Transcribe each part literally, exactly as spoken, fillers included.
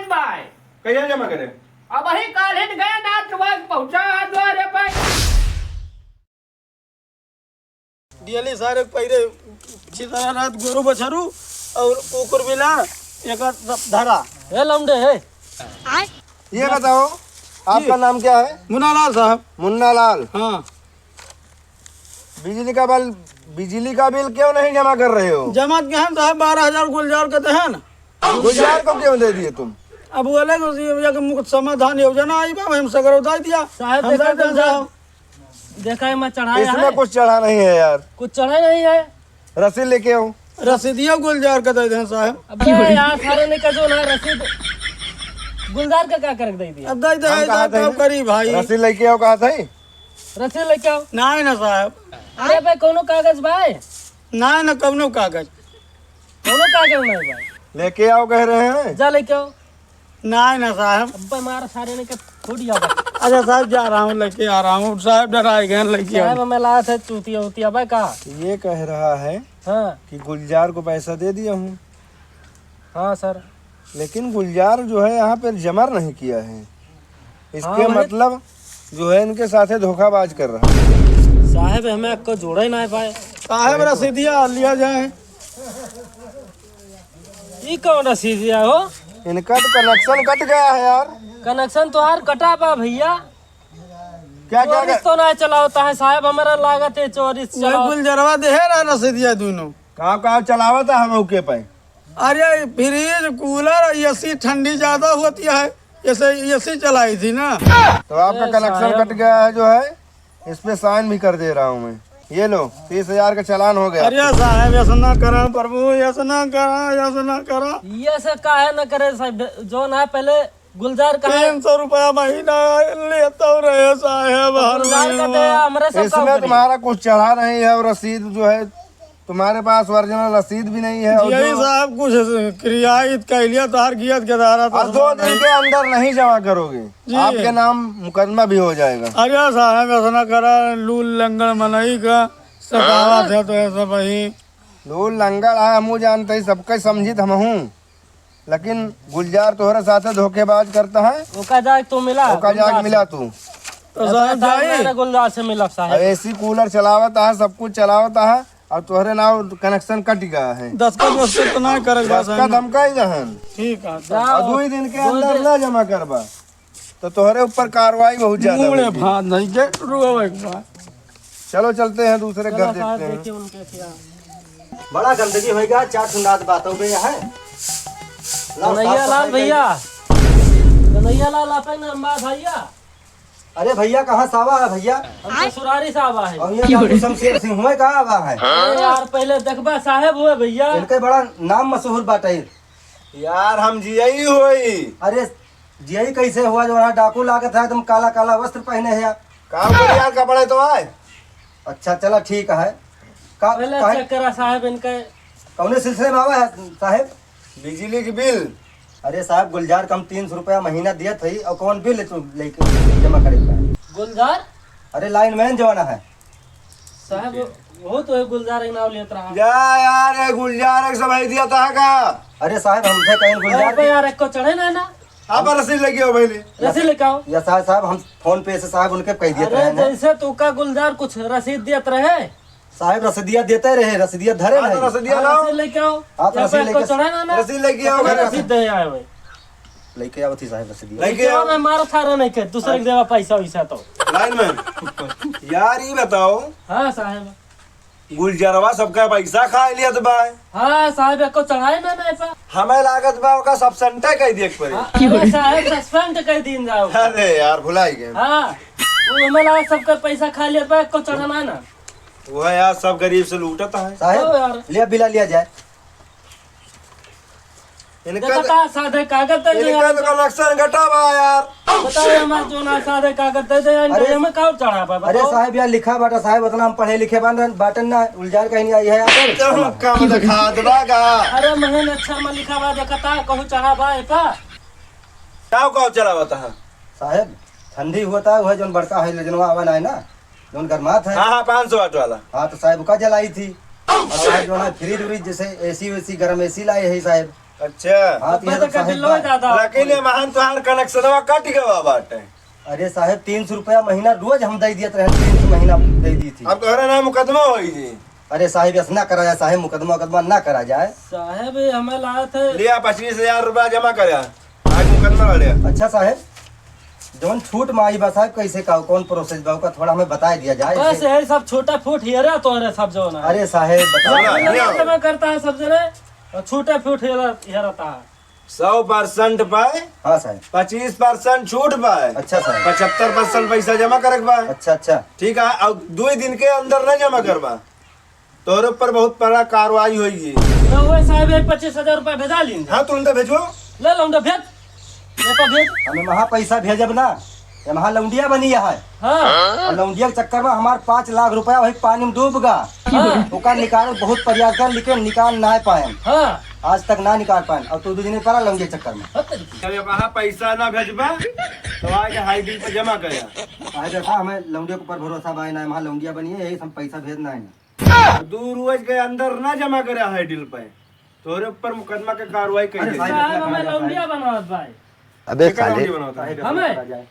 बाय। कहिया जमा करे? अब ही काल हिन गए ना, तुम्हारे पहुंचा हाथ द्वारे पे। दियली सारे पहिले चितरा रात गोरू बछरू और कुकुर बिला एक धरा। हे लमडे हे। ये बताओ, आपका नाम क्या है? मुन्नालाल साहब। मुन्नालाल। हाँ। बिजली का बिल, बिजली का बिल क्यों नहीं जमा कर रहे हो? जमा के हैं साहब, बारह हजार गुलजार के देहन। गुलजार को क्यों दे दिए तुम? अब बोले तो ये भैया के मुफ्त समाधान योजना आई बा, हम सगरो दे दिया। साहब, हम देखा दे दें तुम साहब। देखा है, मैं चढ़ाया इसमें है। कुछ चढ़ा नहीं है यार। कुछ चढ़ा नहीं है। रसीद लेके आओ। रसीदिया गुलजार का दे दें साहब। अबे यार, सारे ने कहा जो ना रसीद गुलजार का क्या करके दे दिया? अब दे दे, हम कहा था कब ना? करी भाई? रसीद लेके आओ, कहा था ही? रसीद लेके आओ। नहीं ना साहब। अरे भाई, कौनो कागज भाई? नहीं ना, कौनो कागज। कौनो कागज नहीं भाई। लेके आओ कह रहे हैं। जा लेके आओ। नहीं ना साहब। अब्बे मार सारे ने के थोड़ी याद है। अच्छा साहब, जा रहा हूँ, लेके आ रहा हूँ। साहब डराए गए, लेके आओ। साहब, हमें लागत है चूतिया उतिया बा का? ये कह रहा है हाँ। कि गुलजार को पैसा दे दिया हूँ। हाँ सर। लेकिन गुलजार जो है यहाँ पर जमा नहीं किया है, इसके हाँ, वही मतलब जो है इनके साथ धोखाबाज कर रहा है। साहब, हमें आपको जोड़ा ही ना पाए। साहब, रसीदिया लिया जाए। ई कौन रसीदिया हो? इनका तो कनेक्शन कट गया है यार। कनेक्शन तो यार कटा बा भैया। क्या, क्या, चौबीस क्या? तो ना चलावता है साहब, हमारा लागत है चौबीस वही चलाओ। गुलजरवा दे है ना रसीदिया दोनों। कहाँ, कहाँ चलावता है मौके पे? अरे फ्रिज, कूलर, एसी ठंडी ज्यादा होती है, जैसे एसी चलाई थी ना। तो आपका ए, कनेक्शन साहब। कट गया है जो है, इस पे साइन भी कर दे रहा हूँ मैं। ये लो, तीस हजार का चालान हो गया। अरे साहब, ऐसा ना करा प्रभु, ऐसा ना करा, ऐसा ना करा। ये ऐसे काहे न करे साहब, जो ना पहले गुलजार का है। तीन सौ रुपया महीना लेता रहे साहब, हर गुलजार का महीना। दे, हमरे सब काम इसमें करिए। तुम्हारा कुछ चढ़ा नहीं है और रसीद जो है तुम्हारे पास ओरिजिनल रसीद भी नहीं है और यही जो साहब कुछ रियायत कह लिया, तार गियत के दारा और तो दो दिन के अंदर नहीं जमा करोगे, जी। आपके नाम मुकदमा भी हो जाएगा। अरे साहब, ऐसा ना करा, लूल लंगड़ मनई का सतावत है तो ऐसा भाई। लूल लंगड़ है, हमहू जानते ही, सबके समझित हमहू, लेकिन गुलजार तोहरे साथे धोखेबाज करता है। ओका जाके तू मिला, ओका जाके गुलजार मिला से। तू। तो साहब इतना time जाई। मैंने गुलजार से मिला साहब। अब एसी कूलर चलावता है, सब कुछ चलावता है, और तोहरे नाव कनेक्शन कट गया है। दस्तखत वस्तखत तो ना करे बा दस्तखत साहब। हम कह दहन। ठीक है। जाओ। और दो ही दिन के दो अंदर दिन। ना जमा करबा, तो तोहरे ऊपर कार्रवाई बहुत ज्यादा मुड़े होगी। भात नहीं के रुआ एक बार। चलो चलते हैं दूसरे घर चलो साहब, देखते हैं। देखिए उनके क्या। बड़ा गंदगी होइगा, चार ठो नाद बातों में है। लाओ, कन्हैया साफ लाल सफाई भैया, करिए। कन्हैया लाल आपन नाम बा भैया। अरे भैया, कहाँ से आवा है भैया? हम ससुरारी से आवा है। और ये क्या शमशेर सिंह हुए कहाँ आवा है? अरे यार, पहले देखबा साहेब हुए भैया। इनके बड़ा नाम मशहूर बाटे। यार, हम जियई होई। अरे, जियई कैसे हुआ जो वहाँ डाकू लागत है, तुम काला काला वस्त्र पहने है? का बोल यार, कपड़े तो आए। अच्छा, चला ठीक है। का, पहले काहे? चेक करा साहेब इनके। कौने सिलसिले में आवा है साहेब? बिजली के बिल। अरे साहेब, गुलजार का हम तीन सौ रुपया महीना दियत हई, और कौन बिल तू लेके जमा करे का? गुलजार? अरे लाइनमैन जवाना है। साहेब, वो तो है गुलजार के नाव लेत रहा। जा यार, ए गुलजार एक समय दिया था का? अरे साहेब, हमसे कहीं गुलजार अरे की यार, एक को चढ़े ना ना। आप रसीद लेके आओ पहले। रसीद लेके आओ। या साहब, साहब, हम फोन पे से साहब उनके कह दिए अरे रहे ना। जैसे तू का गुलजार कुछ रसीद दियत रहे। साहब रसीदिया देते रहे, रसीदिया धरे हाँ, तो नहीं। रसीदिया हाँ, लाओ। रसीद लेके आओ। आप यहाँ पे रसीद आपको लेके चढ़ा ना ना। रसीद लेके आओ, अरे घर रसीद दे आए भाई। लेके आओ थी साहब रसीदिया। लेके लेके आओ। आओ, मैं मारा थारा नहीं के, दूसरे के देवा पैसा वैसा तो। लाइन में। यार, ये बताओ। हाँ साहब। गुलजरवा सबका पैसा खा लिया तो बा। हाँ साहब, एको चढ़ाई ना नहीं पा। हमें लागत बा ओका सस्पेंड कर दिए एक बारी। हाँ, अरे साहब, सस्पेंड कर दीन जाओ। अरे यार, भुलाई गए। हाँ, वो हमें लागत सबका पैसा खा लिया बा, एको चढ़ाना ना। वो है यार, सब गरीब से लूटत है। साहब, ओ यार। लिया बिला लिया जाए। इनका देखा तो, था, सादे कागज दे दे इनका यार। तो कलेक्शन घटा बा यार। बताओ, हमार जो ना सादे कागज दे दे यार, अरे, इनका हमें का चढ़ा बा, अरे बताओ। साहब, यार लिखा बाटा साहब, उतना हम पढ़े लिखे बान-, बाटन ना, उलझार कहीं नहीं आई है यार। तो हम कम दिखा देबा का? अरे, महीन अक्षर में लिखा बा, देखा था, कहूँ चढ़ा बा, एका? का, का चढ़ावत है? साहब, ठंडी होता है, वह जोन बड़का है, लेजनवा आवा ना है ना, जोन गरमात है। हाँ, हाँ, पाँच सौ वाट वाला। हाँ, तो साहब का जलाई थी। और साहब जो है फ्रिज व्रिज जैसे एसी वेसी, गरम एसी लाए है साहब। अच्छा। हाँ, तो ये तो कट लो दादा। लेकिन ये महान तोहार कनेक्शनवा कट गवा बाटे। अरे साहेब, तीन सौ रुपया महीना रोज हम दे दियत रहे, तीन सौ महीना दे दी थी। अब तोहरा नाम मुकदमा होई जी। अरे साहेब, ऐसा ना करा जाए साहेब, मुकदमा उकदमा ना करा जाए। साहेब, ये हमें लागत है। लिया पच्चीस हजार रुपया जमा करा, आज मुकदमा लड़े। अच्छा साहेब, जौन छूट में आई बा साहेब, कैसे का, कौन प्रोसेस बा, ओका थोड़ा हमें बताए दिया जाए। बस यही सब छोटा फूट हेरा तोहरे सब जौन है। अरे साहेब, बताओ। ना, ना। जमा करता है सब जने, और छोटा फूट हेरा, हेरा था। सौ परसेंट पे हाँ साहेब। पच्चीस परसेंट छूट पे। अच्छा साहेब। पचहत्तर परसेंट पैसा जमा करे के बा। अच्छा, अच्छा। ठीक है, और दो दिन के अंदर ना जमा करबा, तोरे ऊपर बहुत बड़ा कार्रवाई होई। रउआ साहेब, ये पच्चीस हजार रुपया भेजा लीन। हाँ, तुरंत भेजो। ले लौंडा भेज, ये पर भेज। हमें वहाँ पैसा भेजब ना, ये वहाँ लौंडिया बनी है। हाँ। और लौंडिया के चक्कर में हमार पाँच लाख रुपया वही पानी में डूब गा। हाँ। ओकर निकाल बहुत प्रयास कर, लेकिन निकाल ना पाएम। हाँ। आज तक ना निकाल पाएम। और तू दो दिन पड़ा लौंडिया के चक्कर में। हाँ, तरीके। जब ये वहाँ पैसा ना भेजबा, तो आके हाई डील पे जमा कर। आज ऐसा हमें लौंडिया के ऊपर भरोसा बा ना, वहाँ लौंडिया बनी है, यही से हम पैसा भेजना है। दो रोज के अंदर ना जमा करे हाई डील पे, तोरे ऊपर मुकदमा के कार्रवाई कर अरे दे। साहब, साहब, हमें लौंडिया बनावत भाई। अबे केकर साले। लौंडिया बनावत है? हमें।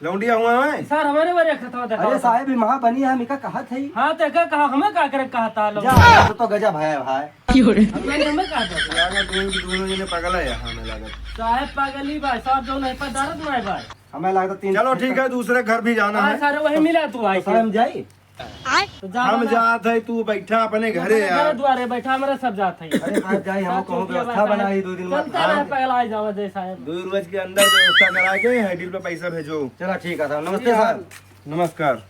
लौंडिया हुआ है? सर, हमारे बारे खतवा देखा अरे होता। साहब, ई महा बनी है, हम इका कहा थे। हाँ, तो का कहा, हमें का करे कहा था लोग? जा, तो, तो गजब है भाई। हमें, हमें का था? यार, दोनों, दोनों जने पागल है यहाँ, हमें लागत। साहब पागल ही भाई, साहब जो नहीं पर दर्द नहीं भाई। हमें लागत तीन चलो ठीक है, दूसरे घर भी जाना हाँ, है। सारे वही मिला तू भाई तो सर, हम जाई? तो जा हम ना। जात है, तू बैठा अपने घरे अपने यार। घर द्वारे बैठा, हमरा सब जात है। अरे साहब जाई, हम साहब कहूँ चौकिया व्यवस्था बात है। बनाई दो दिन में। चलता रहे, पगला ही जावा जय साहब। दो रोज के अंदर व्यवस्था करा के हाई डील पे पैसा भेजो। चला ठीक है साहब, नमस्ते साहब। नमस्कार।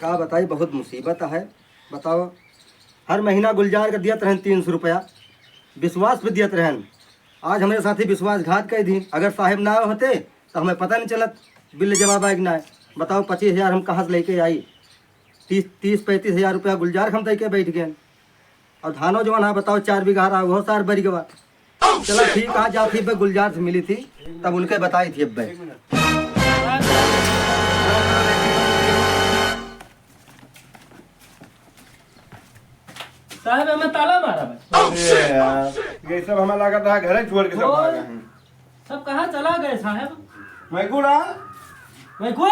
का बताई, बहुत मुसीबत है। बताओ, हर महीना गुलजार के दियत रहन तीन सौ रुपया, विश्वास पे दियत रहन। आज हमरे साथी विश्वासघात कर दी। अगर साहेब ना होते तो हमें पता नहीं चलत बिल जमा बा कि ना। बताओ, पच्चीस हजार हम कहाँ से लेके आई? तीस, तीस पैंतीस हजार रुपया गुलजार के हम दे के बैठ गए। और धानो जवन है, बताओ, चार बीघा रहा, वो सार बरी गवा। चला ठीक, आज जात ही पे गुलजार से मिली थी, तब उनके बताई थी अब। साहब, हमें ताला मारा बस। अरे यार, ये सब हमें लागत है घरे छोड़ के सब और? भागा हैं। सब कहाँ चला गए साहब? मैकू राम? मैकू?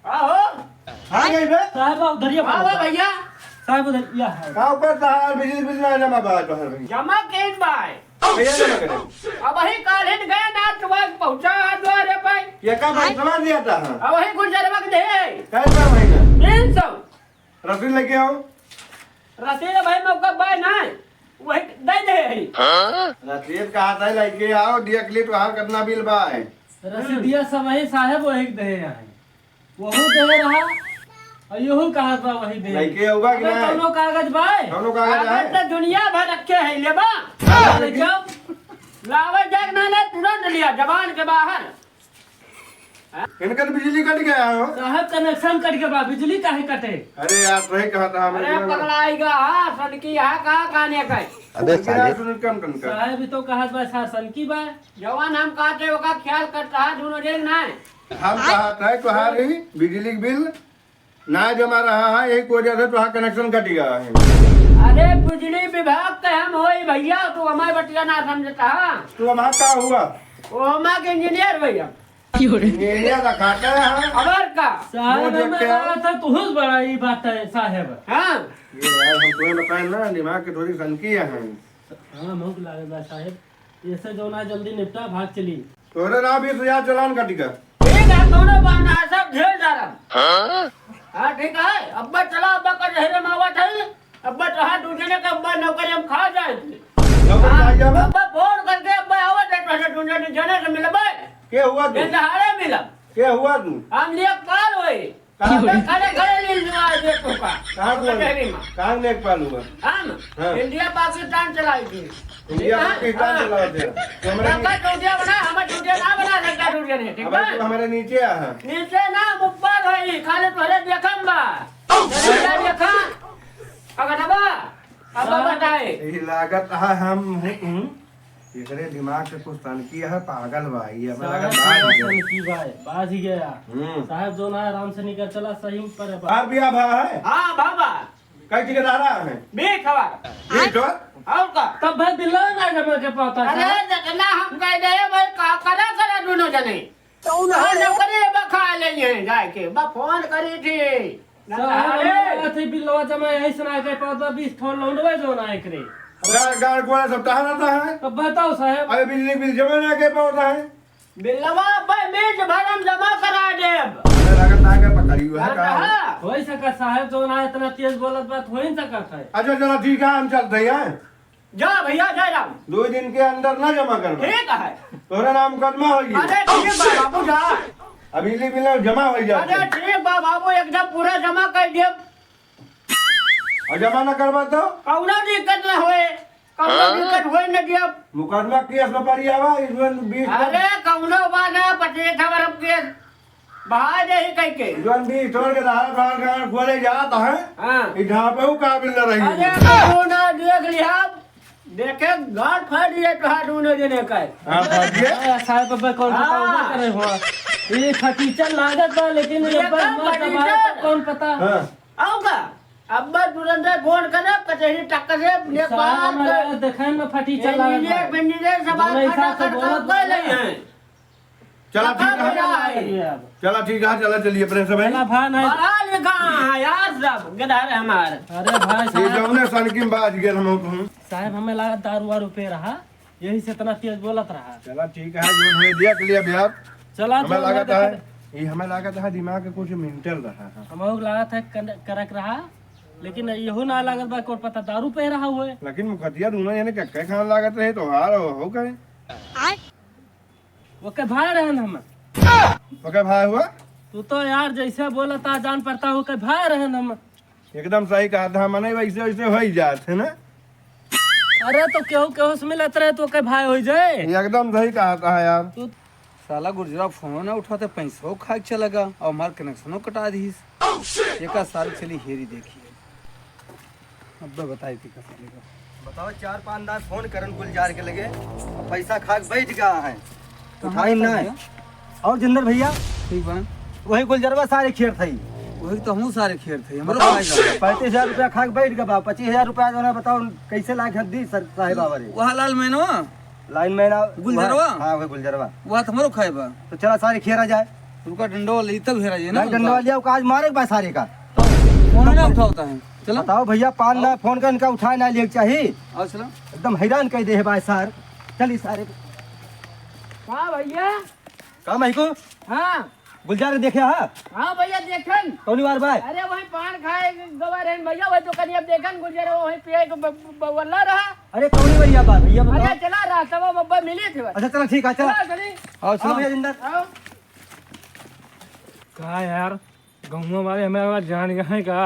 आहो। हाँ, गई बे? साहब, उधर ये वाह, वाह, भैया। साहब, उधर, या है। का ऊपर तहार बिजली बिल ना जमा बा तोहर भाई? जमा केन बाय? भैया जमा करे। अबही काल्हिन गए ना, तुम्हारे पहुँचा द्वारे पे। ये का भाई जमा दिया था? अबही गुलजरवा के दे। कैसा महीना? तीन सौ। रसीद लेके आओ। रसीद भाई मौका बाय ना, वही दे दे है। रसीद कहा था लेके आओ, dear client, बाहर कितना बिल बा है? रसीदिया सब वही साहब वही दे है। वहू दे रहा और यहू कहा था वही दे। लेके आओगा कि अबे नहीं? कौनो कागज बाय? कौनो कागज कागज है? तो दुनिया भर रखे है, लेबा? हाँ, ले जाओ। लावे जाग ना ले, तुरंत लिया, जबान के बाहर। इनकर बिजली कट गया हो। साहब, connection कट गया बा, बिजली काहे कटे? अरे यार, सही कहा था हमें अरे, बिना पगला आएगा, हाँ, सनकी, हाँ, कहाँ खाने का है? अबे उनकी साले। यार, सुन, कम, कम कर। साहब, ई तो कहत बा, सार सनकी बा। जवान हम कहते, ओका ख्याल करता है, दोनों रेंग ना है। हम कहत है, तुम्हारी बिजली बिल ना जमा रहा है, यही की वजह से तुम्हारा connection कट गया है। अरे, बिजली विभाग के हम होई भैया, तू हमारे बतिया ना समझता है। तू हमारा का हुआ? वो हमारे engineer भैया। ये, ये रखा क्या है? अबर का? साहब, वो देख हमें के आओ। लगा था तुहुस बड़ा ई बात है, साहब। हाँ। ये यार, हम तुम्हें बताएं ना, दिमाग की थोड़ी सनकी है। हाँ, मौक लागे बा, साहब। ऐसे जो ना जल्दी निपटा, भाग चली। तोरे ना बीस हजार चालान काटी का? ठीक है, कौनो बहाना है, सब झेल डारम। हाँ? हाँ, ठीक है, अब्बा चला, अब्बा का जहरे मावा ठाई। अब्बा तोहार दू जने के अब्बा नौकरी हम खा जाए थे। नौकरी हाँ, खा जाबा? अब्बा फोन करके अब्बा आवत है, तोहरे दू जने, जने से मिलबे। के हुआ तू? ये नहारे मिलब। के हुआ तू? हम लेखपाल होई। कहाँ? अब्बा खड़े खड़े लील जुआ दे तोका। कहाँ अब्बा को? कचहरी में। कहाँ लेखपाल हुआ? हम हाँ। इंडिया पाकिस्तान चलाई थी। इंडिया हाँ, पाकिस्तान हाँ। चलावत है। तो हमरे सबका चूतिया बना, हमार चूतिया ना बना सकता दू जने, ठीक अब बा? तू हमारे नीचे आ। नीचे ना, ऊपर होई, खाली तोहरे देखम बा। देखा? अगर अब, अब बताए। ई लागत है हम, हम्म, एकरे दिमाग के कुछ तनकी है, पागल बा, ई हमें साहब, लागत बा पूरा ही है। तनकी बा, बाज ही गया। हम्म। साहब, जो ना आराम से निकल चला, सही पर है बा। बाहर भी आ भा है? हाँ, बाबा। कई ठेकेदार है? बीस हवा। बीस ठो? और का? तब भाई बिल्ला ना जमा के पाता अरे, था। जितना हम कह दे भाई, का करा, करा दोनों जने। तो उन्हें और नौकरी बा खा ले हैं जाके, बा फोन करी थी। साहब, अरे। हमारा थी बिल्लवा जमा यही सुना के पाता, बीस ठो लौंडवा जो ना एकरे। गाड़, गाड़ कोड़ा सब टहराता है। अब बताओ साहब। अरे बिजली बिल जमा ना के पाता है। बिलवा अब्बे बीच भर हम जमा करा देब। हमें लागत ना के पकड़ी हुआ है का? हाँ। होई सकत साहेब, जो ना इतना तेज बोलत बात हो ही सकत है। अच्छा चलो ठीक है, हम चलते हैं। जा भैया, जय राम। दो दिन के अंदर ना जमा करबा। ठीक है। तोहरे नाम मुकदमा हो गया। अरे ठीक बा बाबू, जा। अभी ले बिल जमा हो जाते। अरे ठीक बा बाबू, एकदम पूरा जमा कर देब। और जमा ना करबा तो? कौनो दिक्कत ना होए, कौनो हाँ? दिक्कत होए न दिया। मुकदमा केस में पड़ी आवा, इसमें बीस अरे कौनो बात ना, पच्चीस हजार केस बहा दे ही कह के। जौन बीस ठोर के धारा धार गाड़ खोले जात है, हाँ। ई ढापे हूँ काबिल न रही। अरे कौनो ना देख लिया, देखे गाड़ फाड़ दिए तो हाथ उन्हें देने का है। हाँ, फाड़ दिए। हाँ, साहब, अब कौन पता हाँ। उधर करे हुआ। ये फटीचर लागत बा, लेकिन ये ये एकदम एकदम फटीचर। दबाए तो कौन पता। हाँ। आऊँगा। अब मैं तुरंत फोन करे, कचहरी टक्कर से नेपाल साला के देखे में फटी चला इंजीनियर, इंजीनियर सब दोनों आज हिसाब से खटाखट बोलत सब कर ले हैं। चला ठीक है। चला ठीक है, चला चलिए अपने सब। चला भाई नहीं। पढ़ा लिखा है यार सब, गधा रे हमार। अरे भाई ये साहब। जौने सनकी में बाज गए हम लोग। साहब, हमें लगा दारू वारू पे रहा। यही से इतना तेज बोलत रहा। चला ठीक है, जो हमें देख लिया भैया। चला, हमें जो लागत है, देख ये हमें लागत है दिमाग के कुछ मेंटल रहा है। हमहू लागत है कन-, करक रहा, लेकिन यहू ना लागत बा, कौन पता दारू पे रहा हुए। लेकिन मुखतिया दोनों जने के एक्के खान लागत रहे, तो हार हो, हो गए। ओके भाई रहन हम। ओके भाई हुआ? तू तो यार जैसे बोलता जान पड़ता, ओके भाई रहन हम। एकदम सही कहा था, मने वैसे वैसे हो ही जात है ना। अरे तो केहू केहू से मिलत रहे तो के भाई हो जाए। ये एकदम सही कहा था यार। तू साला गुर्जरा फोनो ना उठाते, पैसो खा के चला गया और हमार कनेक्शनो कटा दीस। एका साल चली हेरी देखिए। अब बताई थी का साले का। बताओ, चार पाँच दान फोन करन गुलजार के लगे, अब पैसा खा के बैठ गया है। उठाई ना। और जिंदर भैया? ठीक बा। वही गुलजरवा सारे खेर थई। वही तो हमहू सारे खेर थई। हमरो बताओ, खाए जाओ। पैंतीस हजार रुपया खा के बैठ गया बा। पच्चीस हजार रुपया जो है, बताओ कैसे लायक है दी सर, साहेब आवा रे। वह लाल मैनवा? लाइन मैन आ-, गुलजरवा? वह, हाँ, वही गुलजरवा। वह तो हमरो खाए बा। तो चला सारे खेरा जाए। रुका, डंडवा ले तब हेरा जाए ना नहीं, उनका। डंडवा लिया, आज मारे के बा सारे का। फोन ना उठावता है। चलो। बताओ भैया, पान ना, फोन का इनका उठाए ना लिए के चाही। आओ, चलो। एकदम हैरान कर दे है भाई सार। चली सारे। हाँ भैया। का महकू? हाँ। गुलजार के देखे हा? हाँ भैया, देखन। कौनी बार बाय? अरे वही पान खाए गवा रहन भैया, वही तो कनी अब देखन गुलजार वही पिए के ब-, ब-, बवल्ला रहा। अरे कौनी भैया बात, भैया बताओ। अरे चला रहा, सब बब्बा मिली थे बस। अच्छा चला ठीक है, चला। चला, चली। आओ, चलो। आओ भैया जिंदर। आओ। का यार, गौवा वाले हमें आवाज जान गए हैं का?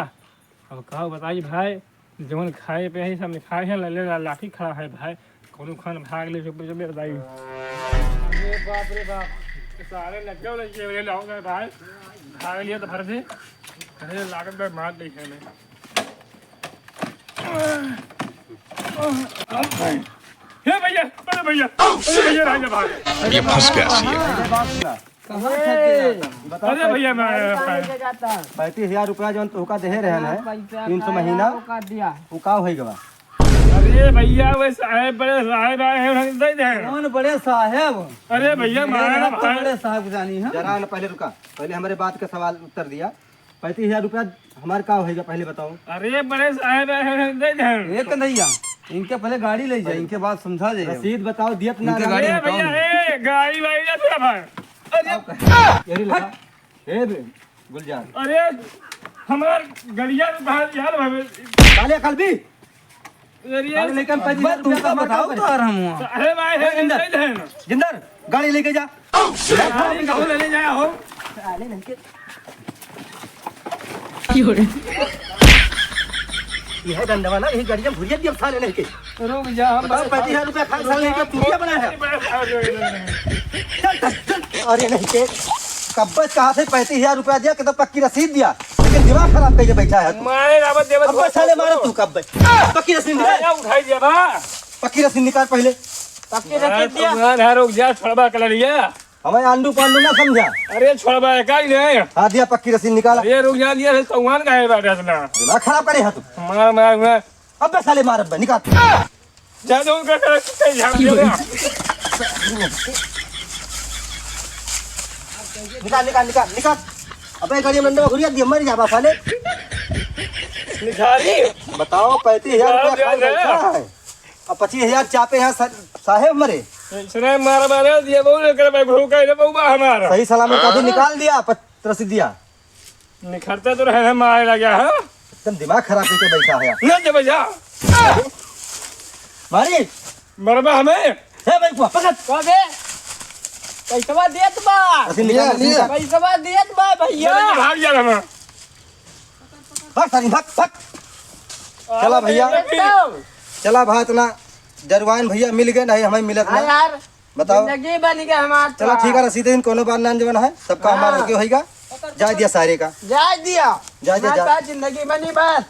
अब का बताई भाई, जवन खाए पे है सब खाए हैं, लले ला-, लाठी खड़ा है भाई, कौनो खान भाग ले चुप चुप बताई। अरे बाप रे बाप, सारे लगे वाले ये वाले लाओ ना भाई, भाग लिया तो भर से, अरे लागत बे मार दे है मैं। हे भैया, अरे भैया, अरे भैया, राजा भाग। ये फंस गया सी। कहाँ थक गया था? बताओ, अरे भैया, मैं पैंतीस हजार रुपया जौन तोहका देहे रहन है, तीन सौ महीना, वो का होई गवा? अरे भैया, वे साहेब, बड़े साहेब आए हैं, उन्हें दे दे। कौन बड़े साहेब? अरे भैया, अरे मारे ना हम तो भाई। बड़े साहेब जानी हम। जरा ना, पहले रुका, पहले हमारे बात का सवाल उत्तर दिया। पैंतीस हजार रुपया हमार का होई गवा, पहले बताओ। अरे बड़े साहेब आए हैं, उन्हें दे दे। ए कन्हैया, इनके पहले गाड़ी ले जाए, इनके बाद समझा जाए। रसीद बताओ, दियत ना इनके रहा। गाड़ी ए हटाओ भैया, ना। ए, गाड़ी वाड़ी ना दे भाई। अरे, यही लगा। ए बे, गुलजार। अरे, हमार गड़िया तो बाहर यार भावे। काले कल भी। अरे, अरे, लेकिन पैंतीस हजार बस तुमका रुपया बताओ कमाई तो आ रहा हूँ। अरे भाई, ए, जिंदर। ले लेना। जिंदर, गाड़ी लेके जा। गाड़ी कहाँ ले जाया हो? साले नहीं के। यह गंडवा ना, यही गड़िया भुरिया दिया साले नहीं के। रुक जा, हम बताओ, पैंतीस हजार रुपया खाए साले नहीं के, चूतिया बना है। अरे, अरे, अरे। चल, चल, चल। अरे नहीं के, कब्बे कहा थे पैंतीस हजार रुपया दिया, कि तो पक्की रसीद दिया, लेकिन दिमाग खराब करके बैठा है तू। मारे रावत देवत अब हुआ साले तो मारा तू कब्बे। पक्की रसीद निकाल। आया उठाई दिया बा। पक्की रसीद निकाल पहले। पक्की रसीद दिया। भगवान है, रुक जा, छोड़बा कलरिया। हमें आंडू पांडू ना समझा। अरे छोड़बा है, काई नहीं? हाँ, दिया पक्की रसीद निकाला। अरे रुक जा, दिया है, चौहान का है बात है ना। दिमाग खराब करे है तू। मार, मार, मार। अबे साले मार, अबे निकाल। जा दो उनका, कर, कर, झाड़ दे दे। निकाल, निकाल, निकाल, निकाल। अबे, गाड़ी में डंडा घुरिया दिया, मर जा, बा, साले। निकाली। बताओ, पैंतीस हजार रुपया निकाल, खाए निकाल। बैठा है। अब पच्चीस हजार चापे हैं सा-, साहेब मरे। इसने मार मारे दिया, बहुत लेकर भाई, भूखा है, बउबा हमारा। सही सलामत अभी हाँ। निकाल दिया, पत-, रसीद दिया। निखरते तो रहे हैं, मारे लगा है। एकदम दिमाग खराब करके बैठा है। ना दे भैया। मारी। मरबा हमें। हे भाई, बुआ, पकड़। का बे? पैसवा देत बा। अथी निकाल, लिया, अथी लिया। निकाल। पैसवा देत बा, भैया। चल, भाग जा हमें। भाग, सारी, भाग, भाग। चला भैया। देत हूँ। चला भाई, इतना जरवाइन भैया मिल गए, नहीं हमें मिलत हाँ ना। यार। बताओ। जिंदगी बन गया हमार चलो तो। ठीक है, रसीद दिन कोनो बार नान जवन है, सबका हमार हाँ। ओके होइगा। जाए दिया सारे का। जाए दिया। जाए दिया, हमार जा। पास जिंदगी बनी बस।